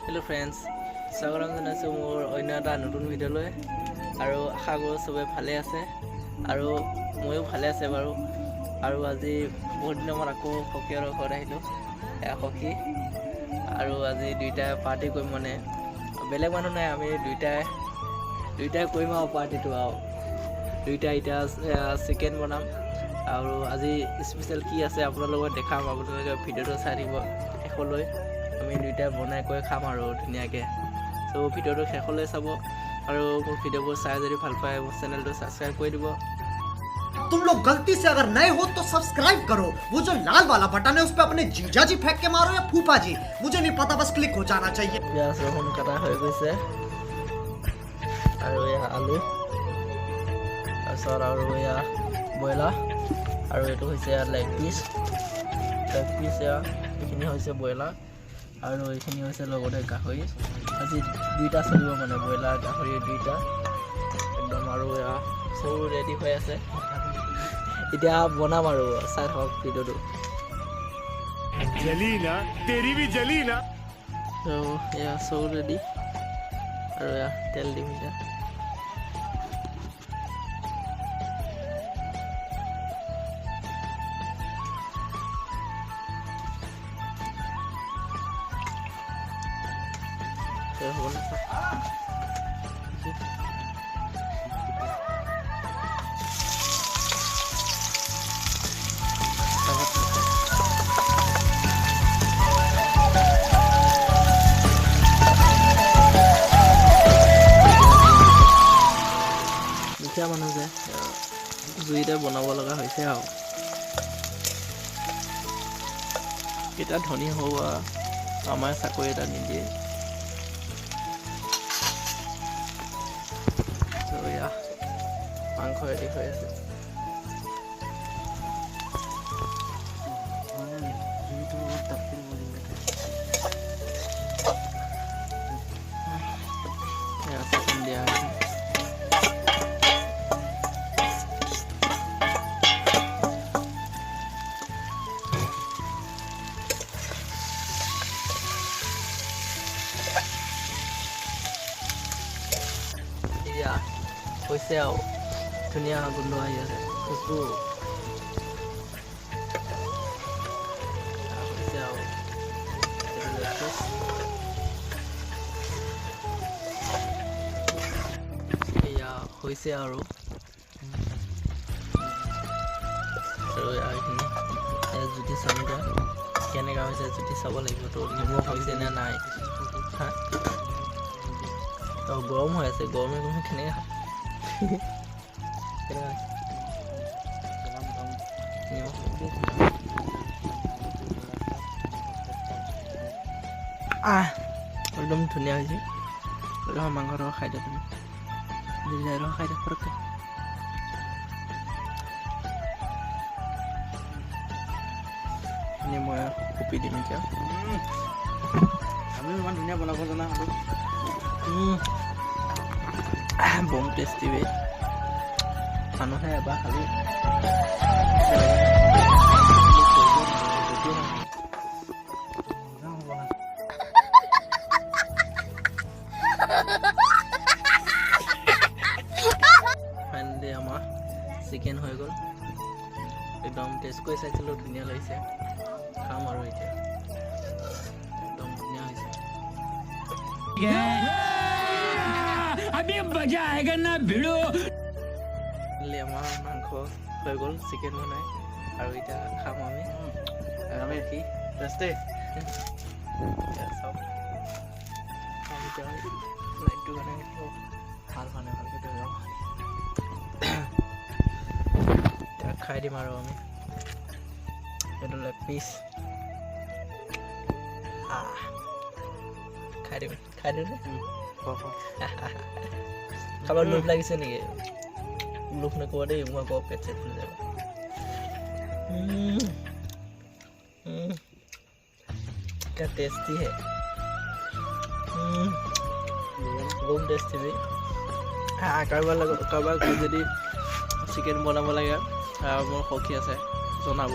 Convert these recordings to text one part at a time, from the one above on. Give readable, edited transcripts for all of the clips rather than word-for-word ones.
Hello' friends, স্বাগতম জনাইছোঁ মোৰ অন্য এটা নতুন ভিডিঅ'লৈ। আৰু আশা কৰোঁ চবে ভালে আছে আৰু ময়ো ভালে আছে বাৰু। আৰু আজি বহুত দিনৰ মূৰত আকৌ সখীহঁতৰ ঘৰত আহিলোঁ। এয়া সখী, আৰু আজি দুইটাই পাৰ্টি কৰিম, মানে বেলেগ মানুহ নাই, আমি দুইটাই দুইটাই কৰিম আৰু পাৰ্টিটো। আৰু দুইটাই এতিয়া চিকেন বনাম আৰু আজি স্পেচিয়েল কি আছে আপোনালোকক দেখাম। আপোনালোকে ভিডিঅ'টো চাই থাকিব শেষলৈ। আমি দুইটাই বনাই কৰি খাম আৰু ধুনীয়াকৈ। চ' ভিডিঅ'টো শেষলৈ চাব আৰু মোৰ ভিডিঅ'বোৰ চাই যদি ভাল পায়, মোৰ চেনেলটো ছাবস্ক্ৰাইব কৰি দিব। तुम लोग गलती से अगर नए हो तो सब्सक्राइब करो। वो जो लाल वाला बटन है, उस पर अपने जीजा जी फेंक के मारो या फूफा जी, मुझे नहीं पता, बस क्लिक हो जाना चाहिए। পিঁয়াজ ৰহুন কটা হৈ গৈছে আৰু এয়া আলু, তাৰপিছত আৰু এয়া ব্ৰইলাৰ আৰু এইটো হৈছে লেগ পিচ। লেগ পিচ এয়া, এইখিনি হৈছে ব্ৰইলাৰ আৰু এইখিনি হৈছে লগতে গাহৰি। আজি দুইটা চলিব, মানে ব্ৰইলাৰ গাহৰি দুইটা একদম। আৰু এয়া চৰু ৰেডি হৈ আছে, এতিয়া বনাম আৰু চাই থাকক ভিডিঅ'টো। जली ना, तेरी भी जली ना। আৰু এয়া চৰু ৰেডি আৰু এয়া তেল দিম এতিয়া। তেল হ'ব নে চাওঁ। দুখীয়া মানুহ যে, জুইতে বনাব লগা হৈছে। আৰু কেতিয়া ধনী হ'ব আৰু, আমাৰ চাকৰি এটা নিদিয়ে। ত' এয়া মাংস ৰেডি হৈ আছে। এয়া চিকেন দিয়া হৈছে। এয়া হৈছে আৰু ধুনীয়া গোন্ধ আহি আছে, খুচবু হৈছে। আৰু এইটো লেগ পিচ। এয়া হৈছে আৰু আৰু এইখিনি এয়া জুতি চাম এতিয়া কেনেকুৱা হৈছে। জুতি চাব লাগিব তো, নিমখ হৈছে নে নাই। হা, অঁ, গৰম হৈ আছে। গৰমে গৰমে কেনেকৈ খাম? কেনেকুৱা হৈছে? নিমখ? আহ, একদম ধুনীয়া হৈছে। ৰহ, মাংসটো খাই দিয়া তুমি। ৰ, খাই দিয়া ফটককৈ। এইখিনি মই কপি দিম এতিয়া। আমি ইমান ধুনীয়া বনাব জনা হ'লো। বম টেষ্টি বে। মানুহে এবাৰ খালি ফাইনেলি আমাৰ চিকেন হৈ গ'ল। একদম টেষ্ট কৰি চাইছিলোঁ, ধুনীয়া লাগিছে। খাম আৰু এতিয়া, একদম ধুনীয়া হৈছে। अभी मजा आएगा ना, भिड़ो। ফাইনেলি আমাৰ মাংস হৈ গ'ল, চিকেন বনাই আৰু এতিয়া খাম আমি। আমি কি টেষ্টি। এতিয়া চাওক, খাম এতিয়া। লাইটটো কাৰণে ভাল হোৱা নাই ভালকৈ, ধৰি লওক। এতিয়া খাই দিম আৰু আমি। এইটো লেগ পিচ খাই দিম। খাই দিওঁ নে? কাৰোবাৰ লোভ লাগিছে নেকি? লোভ নকৰিব দেই, মোৰ আকৌ পেট চেট ফুলি যাব। क्या टेस्टी है! বহুত টেষ্টি বে। হা, কাৰোবাৰ লগত, কাৰোবাৰ ঘৰত যদি চিকেন বনাব লাগে, মোৰ সখী আছে, জনাব,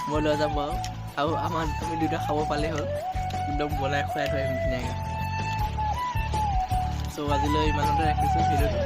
মই লৈ যাম বাৰু। আৰু আমাৰ আমি দুটা খাব পালেই হ'ল। একদম বনাই খুৱাই থৈ আহিম ধুনীয়াকৈ। চ' আজিলৈ ইমানতে ৰাখিছোঁ ভিডিঅ'টো।